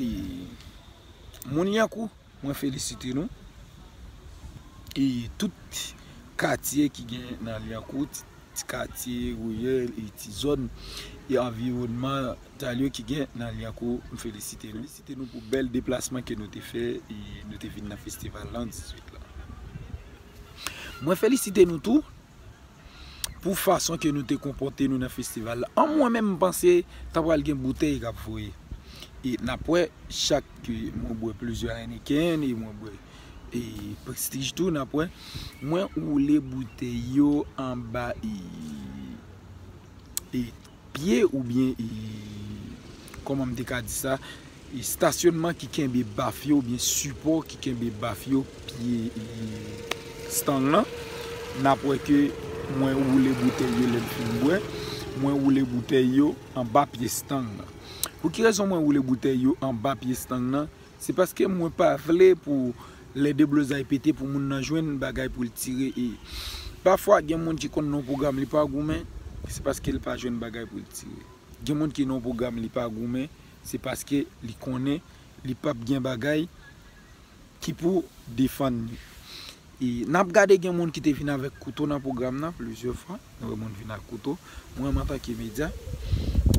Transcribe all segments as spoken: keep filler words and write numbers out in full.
E, moun Lyankou, mwen felisite nou. E tout katye ki gen nan Lyankou, ti, ti katye, riyèl, e ti zòn, e anviwònmantal yo ki gen nan Lyankou, m felisite nou. Felisite nou pou bèl deplasman ke nou te fè, e nou te vin nan festival lan dizuit la. Mwen felisite nou tou pou fason ke nou te konpòte nou nan festival la. An mwen menm, m panse ta pral gen boutèy k ap voye. E n ap wè, chak ke mwen bwè plizyè Heineken e mwen bwè e Prestige tou, n ap wè. Mwen woule boutèy yo anba e, e pye oubyen e, kòman m te ka di sa, e stasyonman ki kenbe baf yo oubyen sipò ki kenbe baf yo pye e, stang lan. N ap wè ke mwen woule boutèy yo lè m fin bwè. Mwen woule boutèy yo anba pye stang lan. Pou ki rezon mwen woule boutèy yo anba pye stang lan? Se paske mwen pa vle pou lè deblozay pete pou moun nan jwenn bagay pou l tire. E pafwa gen moun ki konn nan pwogram li pa goumen, se paske l pa jwenn bagay pou l tire. Gen moun ki nan pwogram li pa goumen, se paske li konnen li p ap gen bagay ki pou defann li. E n ap gade gen moun ki te vin avèk kouto nan pwogram nan plizyè fwa. Nou wè moun vin ak kouto. Mwen menm antanke medya,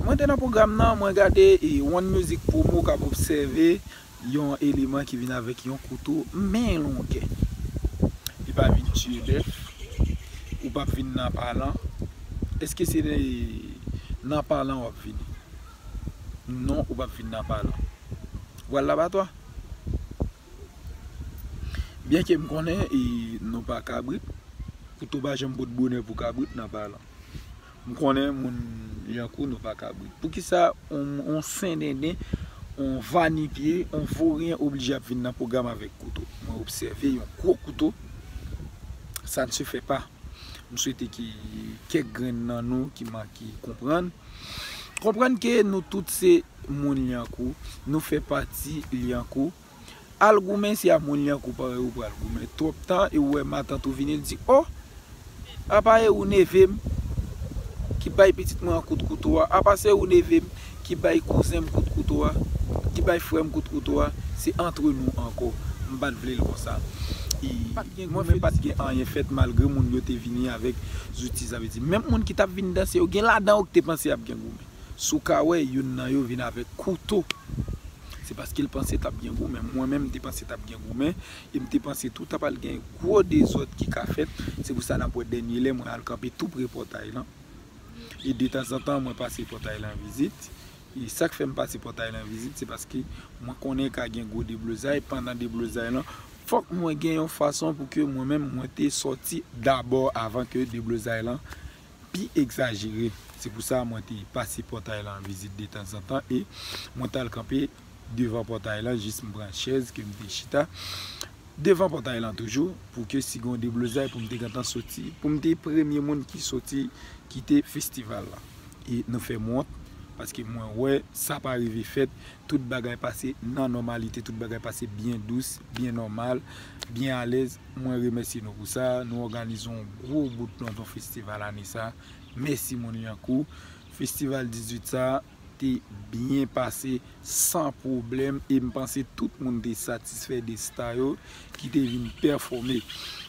mwen te nan pwogram nan, mwen gade e One Music Promo k ap obsève yon eleman ki vin avèk yon kouto men longè. Li pa vin tiye bèf, ou p ap vin nan palan. Èske se nan palan w ap vini? Non, ou p ap vin nan palan. Vwal labatwa. Byenke m konnen e nou pa kabrit, kouto pa janm pot bonè pou kabrit nan palan. M konnen moun Lyankou nou pa kabrit. Poukisa on, on sendenden, on vanipye, on voryen oblije ap vin nan pwogram avèk kouto? Mwen obsève yon gwo kouto. Ça ne se fait pas. M swete ke kèk grenn nan nou ki manke konprann, konprann ke nou tout se moun Lyankou, nou fè pati Lyankou. Al goumen, se a moun Lyankou parèy ou pral goumen. Twòp tan, e ou wè matant ou vini, l di, "O, apa e ou neve m ki bay pitit mwen an kout kouto a? Apa se ou neve m ki bay kouzen m kout kouto a, ki bay frè m kout kouto a?" Se antre nou ankò. M pa t vle l konsa. E mwen menm pa t gen anyen fèt malgre moun yo te vini avèk zouti, sa vle di, menm moun ki t ap vin danse yo, gen ladan yo ki te panse y ap gen goumen. Si w ka wè, youn nan yo vin avèk kouto. Se paske l panse t ap gen goumen. Mwen menm, m te panse t ap gen goumen. E m te panse tou t ap al gen gwo dezòd ki ka fèt. Se pou sa n ap wè dènye lè mwen al kanpe tou pre pòtay lan. E detanzantan, mwen pase pòtay lan vizit. E sa k fè m pase pòtay lan vizit, se paske mwen konnen ka gen gwo deblozay. Pandan deblozay lan, fòk mwen gen yon fason pou ke mwen menm, mwen te sòti dabò avan ke deblozay lan pi egzajere. Se pou sa mwen te pase pòtay lan an vizit detanzantan e mwen t al kanpe devan pòtay lan jis m pran chèz ke m te chita devan pòtay lan toujou pou ke si gen yon deblozay pou m te gentan soti, pou m te premye moun ki soti kite festival la. E nou fè m wont paske mwen wè sa pa rive fèt. Tout bagay pase nan nòmalite, tout bagay pase byen dous, byen nòmal, byen alèz. Mwen remèsye nou pou sa. Nou òganize yon gwo bout nan yon festival ane sa. Mèsi moun Lyankou. Festival dizuit sa te byen pase san pwoblèm e m panse tout moun te satisfè de sta yo ki te vin pèfòme.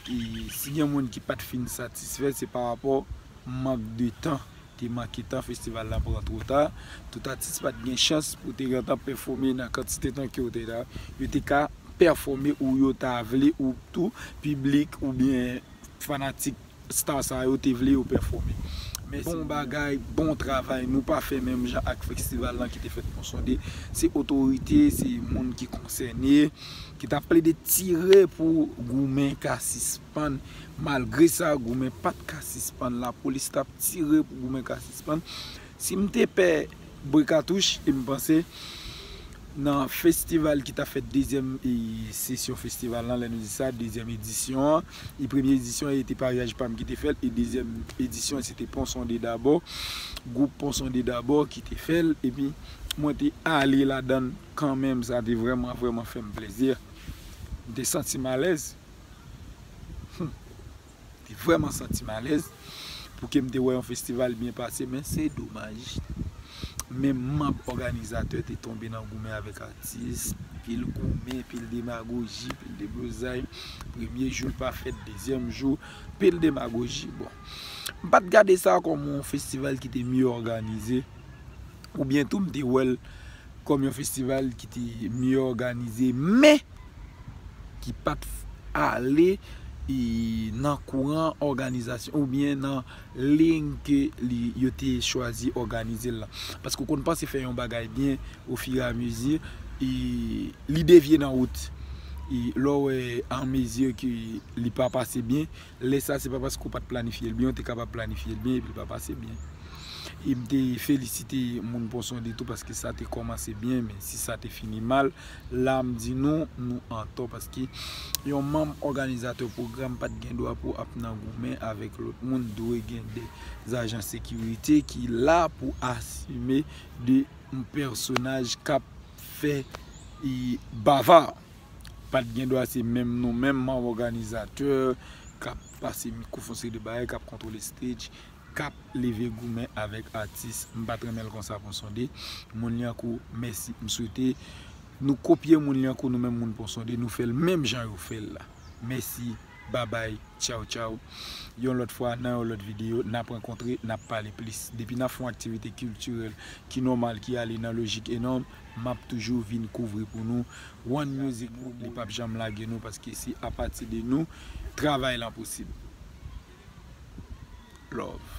E si gen moun ki pa t fin satisfè, se pa rapò mank de tan. Te manke tan, festival la pran twò ta. Tout atis pa t gen chans pou te gentan pèfòme nan kantite tan ke yo te la. Yo te ka pèfòme ou yo ta vle ou tou, piblik oubyen fanatik sta sa yo te vle yo pèfòme. Mèsi. Bon bagay, bon travay. Nou pa fè menm jan ak festival lan ki te fèt Pon Sonde. Se otorite, se moun ki konsène, ki t ap plede tire pou goumen ka sispann. Malgre sa, goumen pa t ka sispann. Lapolis t ap tire pou goumen ka sispann. Si m te pè bwe katouch, e m panse nan festival ki t ap fèt dezyèm e, sesyon festival lan, lè nou di sa, dezyèm edisyon an, e premye edisyon an, e te Paryaj Pam ki te fè l, e dezyèm edisyon an, se te Pon Sonde dabò, gwoup Pon Sonde dabò ki te fè l, epi mwen te ale ladan l kanmenm, sa te vrèman, vrèman fè m plezi. M te santi m alèz. Hmm. Te vrèman santi m alèz pou ke m te wè yon festival byen pase, men se domaj. menm manm òganizatè te tonbe nan goumen avèk atis, pil goumen, pil demagoji, pil deblozay. Premye jou l pa fèt, dezyèm jou, pil demagoji. Bon, m pa t gade sa kòm yon festival ki te mye òganize, oubyen tou m te wè l kòm yon festival ki te mye òganize, men ki pa t ale e, nan kouran òganizasyon oubyen nan liy ke li, yo te chwazi òganize l lan. Paske w konn panse fè yon bagay byen ofiramizi, e li devye nan wout. E lè w wè anmezi ke li pa pase byen, lè sa se pa paske w pa t planifye l byen, ou te kapab planifye l byen epi l pa pase byen. E m te felisite moun Pon Sonde tou paske sa te kòmanse byen, men si sa te fini mal, la m di nou, nou antò paske yon manm òganizatè pwogram pa t gen dwa pou ap nan goumen avèk lòt moun, dwe gen de ajan sekirite ki la pou asime de yon pèsonaj k ap fè e, bava. Pa t gen dwa se menm nou menm manm òganizatè k ap pase mikwofon, seri de bagay, k ap kontwole stage, k ap leve goumen avèk atis. M pa t renmen l konsa Pon Sonde. Moun Lyankou, mèsi. M swete nou kopye moun Lyankou, nou menm moun Pon Sonde, nou fè l menm jan yo fè l la. Mèsi, babay, tchaw tchaw. Yon lòt fwa, nan yon lòt videyo, n ap rankontre, n ap pale plis. Depi n ap fè yon aktivite kiltirèl ki nòmal, ki ale nan lojik e nòm, m ap toujou vin kouvri pou nou. One Music Group, li p ap janm lage nou paske se apati de nou travay lan posib. Love.